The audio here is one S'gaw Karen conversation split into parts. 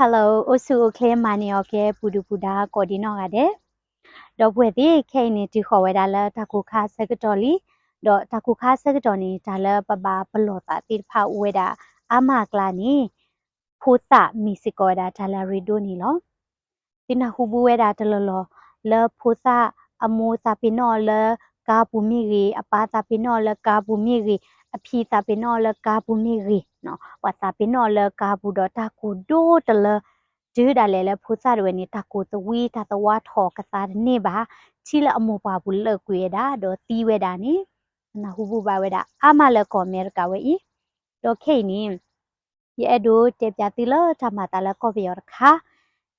Hello, အိၣ်ဆူၣ်အိၣ်ချ့မၤန့ၢ်အီၤကဲ ပူၤဒုၣ်ပူၤဒါကိးဒံးနီၢ်ဂၤဒဲး, ဒီပုၢ်ဝဲၢ်သ့ၣ် ခဲအံၤန့ၣ် တုၤဃီၤဝဲဒၣ်လၢတၢ်ကိၢ်ခါအဆၢကတီၢ်လံ, ဒီးတၢ်ကိၢ်ခါအဆၢကတီၢ်န့ၣ် တၢ်လၢပဘၣ်ပလီၢ်သးသ့ၣ်တဖၣ်အိၣ်ဝဲဒၣ်အါမးအကျါန့ၣ် ဖိသၣ်မ့ၢ်စ့ၢ်ကီးဝဲဒၣ်တၢ်လၢအရ့ဒိၣ်န့ၣ်လီၤ. သုနၢ်ဟူဘူးဝဲဒၣ်တလီၢ်လီၢ် လၢဖိသၣ်အမိၢ်သးပ့ၤနီၣ်အီၤလၢကါပူၤမ့ၢ်ဂ့ၤ, အပၢ်သးပ့ၤနီၣ်အီၤလၢကါပူၤမ့ၢ်ဂ့ၤ, အဖံသးပ့ၤနီၣ်အီၤလၢကါပူၤမ့ၢ်ဂ့ၤ, ပှၤသးပ့ၤနီၣ်အီၤလၢကါပူၤဒီးတၢ်ကိၢ်ဒိၣ်တလၢ, တုၤဒၣ်လဲာ်လၢဖိသၣ်တဝဲန့ၣ် တၢ်ကိၢ်သဝံတၢ်သဝါထီၣ်ကသါတန့ၢ်ဘၣ်, ထံလၢအမိၢ်ပှၢ်ပူၤလၢာ်ကွံာ်ဝဲဒၣ် ဒီးသံဝဲဒၣ်န့ၣ် နၢ်ဟူဘူးဘၣ်ဝဲဒၣ်အါမးလၢကီၢ်အမဲရကၤဝဲအံၤ, ဒီးခဲအံၤန့ၣ် ယအဲၣ်ဒိးတဲပၠးသုလၢတၢ်မၤသးလၢကီၢ်ပယီၤတခါ,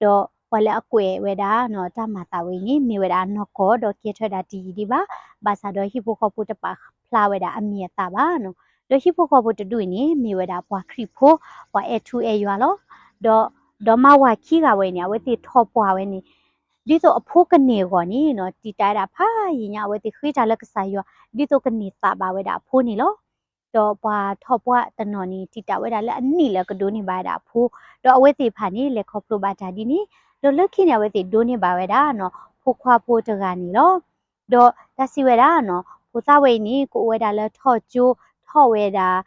ဒီးပှၤလၢအကွဲးဝဲဒၣ်နီၤ တၢ်မၤသးဝဲအံၤန့ၣ် မ့ၢ်ဝဲဒၣ်အနီၢ်ကီၢ်ဒီးကဲထီၣ်ဝဲဒၣ်တယံာ်ဒံးဘၣ်, ဘၣ်ဆၣ်ဒီးဟံၣ်ဖိဃီဖိတပာ်ဖျါဝဲဒၣ်အမံၤအသၣ်ဘၣ်နီၤ, ဒီးဟံၣ်ဖိဃီဖိတဒူၣ်အံၤန့ၣ် မ့ၢ်ဝဲဒၣ်ပှၤခရံာ်ဖိ, ပှၤအဲၣ်ထူအဲၣ်ယွၤလီၤ, ဒီး ဒီမါဝၤခံဂၤဝဲအံၤန့ၣ် အဝဲသ့ၣ်ထီၣ်ပှၢ်ဝဲန့ၣ် ဒ်သိးအဖိကန့ၢ်အဂီၢ်န့ၣ်နီၤ တံာ်တာ်ဝဲဒၣ်ဖးယံာ်ညါ အဝဲသ့ၣ်ဃ့တၢ်လၢကစၢ်ယွၤ ဒ်သိးကန့ၢ်သးဘၣ်ဝဲဒၣ်အဖိန့ၣ်လီၤ. ဒီးပှၤထီၣ်ပှၢ်တနီၤန့ၣ် တံာ်တာ်ဝဲဒၣ်လၢအနံၣ်လၢကဒိးန့ၢ်ဘၣ်ဝဲဒၣ်အဖိ, ဒီးအဝဲသ့ၣ်တဖၣ်န့ၣ် လဲၤခီဖျိဘၣ်တၢ်ဒ်န့ၣ်, ဒီးလၢခံန့ၣ် အဝဲသ့ၣ်ဒိးန့ၢ်ဘၣ်ဝဲဒၣ်နီၤ ဖိခွါဖိတဂၤန့ၣ်လီၤ. ဒီးတၢ်စံးဝဲဒၣ်နီၤ ဖိသၣ်ဝဲအံၤန့ၣ် ကအိၣ်ဝဲဒၣ်လၢထီၣ်ကၠိ, ထီၣ်ဝဲဒၣ်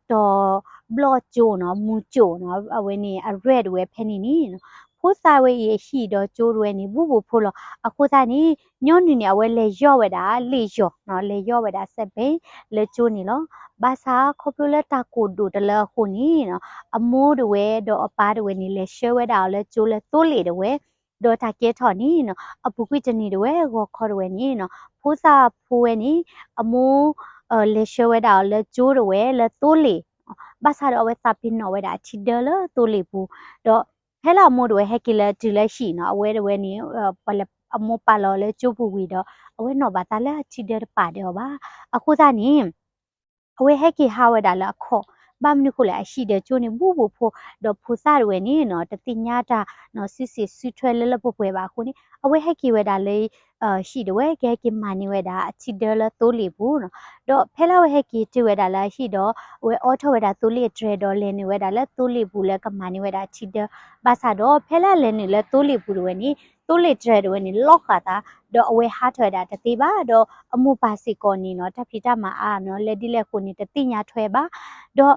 တီၤဘျီၣ်ကၠိနီၤ မူကၠိနီၤ အဝဲန့ၣ် အရဲၣ်တဝဲဖဲန့ၣ်န့ၣ်, ဖိသၣ်ဝဲအံၤအဟံၣ်ဒီးကၠိတဝဲန့ၣ် ဘူးဘူးဖိလီၤ. အဃိသတးန့ၣ် ညီနုၢ်န့ၣ် အဝဲလဲၤယီၢ်ဝဲဒၣ်လ့ၣ်ယီၢ်နီၤ လဲၤယီၢ်ဝဲဒၣ်စဲးဘ့ၣ်လၢကၠိန့ၣ်လီၤ. ဘၣ်ဆၣ်ခီဖျိလၢတၢ်ကိၢ်ဒိၣ်တလၢအဃိန့ၣ်နီၤ အမိၢ်တဝဲဒီးအပၢ်တဝဲန့ၣ် လဲၤဆှၢဝဲဒၣ်အီၤလၢကၠိလၢသိလ့ၣ်တဝဲ, ဒီးတၢ်ကဲထီၣ်န့ၣ်နီၤ အပူၤကွံာ်တနံၤတဝဲ ဂီၤခီတဝဲန့ၣ်နီၤ ဖိသၣ်ဖိဝဲန့ၣ် အမိၢ် လဲၤဆှၢဝဲဒၣ်အီၤလၢကၠိတဝဲလၢသိလ့ၣ်, ဘၣ်ဆၣ်ဒီးအဝဲသးပ့ၤနီၣ်ဝဲဒၣ်အထံဒၢလၢသိလ့ၣ်ပူၤ, ဒီးဖဲလၢအမိၢ်တဝဲဟဲက့ၤလၢတုၤလၢဟံၣ်နီၤ အဝဲတဝဲန့ၣ် ပှၤလၢအမိၢ်ပာ်လီၤလၢကၠိပူၤဝံၤဒီး အဝဲနီၣ်ဘၣ်သးလၢအထံဒၢတပာ်ဒဲးအီၤဘၣ်. အဃိသတးန့ၣ် အဝဲဟဲက့ၤဟးဝဲဒၣ်လၢအခီၣ်, ဘၣ်မနုၤဃိလဲၣ် အဟံၣ်ဒီးကၠိန့ၣ် ဘူးဘူးဖိ, ဒီးဖိသၣ်တဝဲန့ၣ်နီၤ တသ့ၣ်ညါတၢ်နီၤ စုစ့ၣ်စုထွဲလၢလၢပှဲၤပှဲၤဘၣ်အဃိန့ၣ် အဝဲဟဲက့ၤဝဲဒၣ်လၢ ဟံၣ်တဝဲ ကဟဲက့ၤမၤန့ၢ်ဝဲဒၣ်အထံဒၢလၢသိလ့ၣ်ပူၤနီၤ. ဒီးဖဲလၢအဝဲဟဲက့ၤတုၤဝဲဒၣ်လၢအဟံၣ်ဒီး အဝဲအိးထီၣ်ဝဲဒၣ်သိလ့ၣ်အတြဲၤဒီး လဲၤနုာ်ဝဲဒၣ်လၢသိလ့ၣ်ပူၤလၢကမၤန့ၢ်ဝဲဒၣ်အထံဒၢ, ဘၣ်ဆၣ်ဒီး ဖဲလၢအလဲၤနုာ်လၢသိလ့ၣ်ပူၤတဝဲန့ၣ် သိလ့ၣ်တြဲၤတဝဲန့ၣ် လီၤဃာ်သး, ဒီးအဝဲဟးထီၣ်ဝဲဒၣ်တသ့ဘၣ်, ဒီးအမိၢ်ပၢ်စ့ၢ်ကီးန့ၣ်နီၤ တၢ်ဖံးတၢ်မၤအါနီၤ လၢဒ်လဲၣ်အဃိန့ၣ် တသ့ၣ်ညါထွဲဘၣ်, ဒီး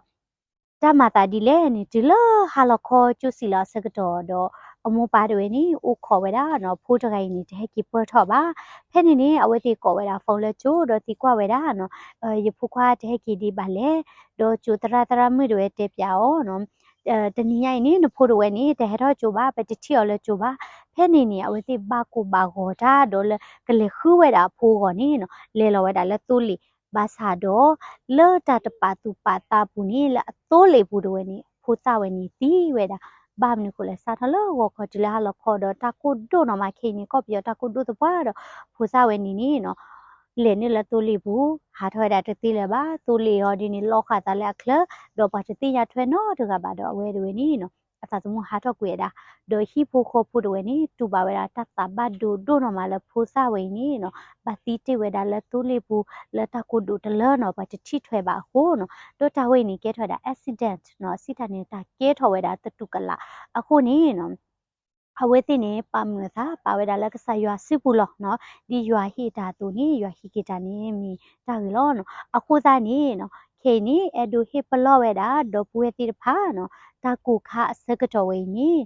တၢ်မၤသးဒ်လဲၣ်န့ၣ် တုၤလၢဟါလီၤခီကၠိစံၣ်လီၤအဆၢကတီၢ်ဒီး အမိၢ်ပၢ်တဝဲန့ၣ် အိၣ်ခိးဝဲဒၣ်နီၤ ဖိတဂၤအံၤန့ၣ် တဟဲက့ၤပၢၢ်ထီၣ်ဘၣ်. ဖဲန့ၣ်န့ၣ် အဝဲသ့ၣ်ကိးဝဲဒၣ် phone လၢကၠိ ဒီးသံကွၢ်ဝဲဒၣ်နီၤ ယဖိခွါတဟဲက့ၤဒံးဘၣ်လဲၣ်, ဒီးကၠိသရၣ်သရၣ်မုၣ်တဝဲတဲပၠးအီၤနီၤ တနံၤညါအံၤန့ၣ် နဖိတဝဲန့ၣ် တဟဲထီၣ်ကၠိဘၣ်, ပတထံၣ်အီၤလၢကၠိဘၣ်. ဖဲန့ၣ်န့ၣ် အဝဲသ့ၣ်ဘၣ်ကိၢ်ဘၣ်ဂီၤတၢ်ဒီးလၢကလဲၤဃုဝဲဒၣ်အဖိအဂီၢ်န့ၣ်နီၤ လဲၤလီၤဝဲဒၣ်လၢသိလ့ၣ်, ဘၣ်ဆၣ်ဒီး လၢတၢ်တပာ်သူၣ်ပာ်သးပူၤန့ၣ် လၢအသိလ့ၣ်ပူၤတဝဲန့ၣ် ဖိသၣ်ဝဲန့ၣ်သံဝဲဒၣ်. ဘၣ်မနုၤဃိလဲၣ် စးထီၣ်လၢဂီၤခီတုၤလၢဟါလီၤခီဒီး တၢ်ကိၢ်ဒိၣ်နီၢ်မးခဲအံၤန့ၣ် ကီၢ်ပယီၤတၢ်ကိၢ်ဒိၣ်သပှၢ်ဒီး ဖိသၣ်ဝဲန့ၣ်န့ၣ်နီၤ လဲၤနုာ်လၢသိလ့ၣ်ပူၤ ဟးထီၣ်ဝဲဒၣ်တသ့လၢၤဘၣ်. သိလ့ၣ်အီၤဒ်န့ၣ် လီၤဃာ်သးလၢအချၢ ဒီးပှၤတသ့ၣ်ညါထွဲနီတဂၤဘၣ်ဒီး အဝဲတဝဲန့ၣ်နီၤ အသးသမူဟးထီၣ်ကွံာ်ဝဲဒၣ်, ဒီးဟံၣ်ဖိဃီဖိတဝဲန့ၣ် တူၢ်ဘၣ်ဝဲဒၣ်တၢ်သးဘၣ်ဒိဒိၣ်နီၢ်မးလၢဖိသၣ်ဝဲအံၤန့ၣ်နီၤ ဘၣ်သံတ့ၢ်ဝဲဒၣ်လၢသိလ့ၣ်ပူၤ လၢတၢ်ကိၢ်ဒိၣ်တလၢနီၤ ပှၤတထံၣ်ထွဲဘၣ်အဃိနီၤ ဒီးတၢ်ဝဲအံၤန့ၣ် ကဲထီၣ်ဝဲဒၣ် accident နီၤ စံးတၢ်န့ၣ် တၢ်ကဲထီၣ်ဝဲဒၣ်သတူၢ်ကလာ် အဃိန့ၣ်နီၤ အဝဲသ့ၣ်န့ၣ် ပာ်မုာ်အသး ပာ်ဝဲဒၣ်လၢကစၢ်ယွၤစုပူၤလီၤနီၤ ဒ်ယွၤဟ့ၣ်တၢ်အသိးန့ၣ် ယွၤဟံးက့ၤတၢ်န့ၣ် မ့ၢ်တၢ်ဂ့ၤလီၤနီၤ. အဃိသတးန့ၣ်နီၤ ခဲအံၤန့ၣ် အဲၣ်ဒိးဟ့ၣ်ပလီၢ်ဝဲဒၣ် ဒီပုၢ်ဝဲၢ်သ့ၣ်တဖၣ်နီၤ တၢ်ကိၢ်ခါအဆၢကတီၢ်ဝဲအံၤန့ၣ်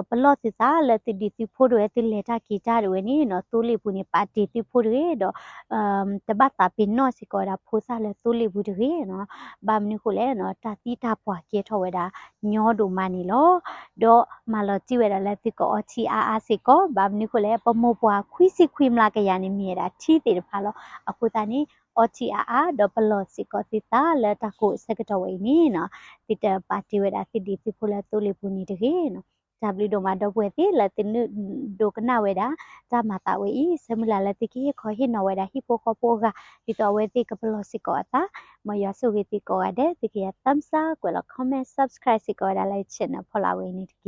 ပလီၢ်သုသးလၢသုဒံးသုဖိတဝဲ သုလဲၤတၢ်က့ၤတၢ်တဝဲန့ၣ်နီၤ သိလ့ၣ်ပူၤန့ၣ် ပာ်တ့ၢ်သုဖိတဂ့ၤဒီး တဘၣ်သးပ့ၤနီၣ်စ့ၢ်ကီးဝဲဒၣ်ဖိသၣ်လၢသိလ့ၣ်ပူၤတဂ့ၤနီၤ. ဘၣ်မနုၤဃိလဲၣ်နီၤ တၢ်သံတၢ်ပှၢ်ကဲထီၣ်ဝဲဒၣ်ညီဒိၣ်မးန့ၣ်လီၤ. ဒီးမၤလီၤတံၢ်ဝဲဒၣ်လၢသုကအီထံအါအါစ့ၢ်ကီး ဘၣ်မနုၤဃိလဲၣ် ပမိၢ်ပှၢ်ခွံဆံခွံမျးကယၤန့ၣ် မ့ၢ်ဝဲဒၣ်ထံသ့ၣ်တဖၣ်လီၤ. အဃိသတးန့ၣ် အီထံအါအါ ဒီးပလီၢ်စ့ၢ်ကီးသုသးလၢတၢ်ကိၢ်အဆၢကတီၢ်ဝဲအံၤန့ၣ်နီၤ သုတပာ်တ့ၢ်ဝဲဒၣ်သုဒံးသုဖိလၢသိလ့ၣ်ပူၤန့ၣ်တဂ့ၤနီၤ. တၢ်ဘျုးဒိၣ်မးဒီပုၢ်ဝဲၢ်သ့ၣ်လၢသုနုာ်ဒိကနၣ်ဝဲဒၣ် တၢ်မၤသးဝဲအံၤ ဆၢမုၢ်လၢ်လၢသုကဟ့ၣ်ခီဟ့ၣ်နီၤဝဲဒၣ်ဟံၣ်ဖိဃီဖိအဂၤ ဒ်သိးအဝဲသ့ၣ်ကပလီၢ်စ့ၢ်ကီးအသး မ်ယွၤဆိၣ်ဂ့ၤသုကိးဂၤဒဲး သုကယၤ thumbs up ကွဲးလီၤ comment subscribe စ့ၢ်ကီးဝဲဒၣ်လၢ channel ဖီလာ်ဝဲအံၤန့ၣ်တက့ၢ်.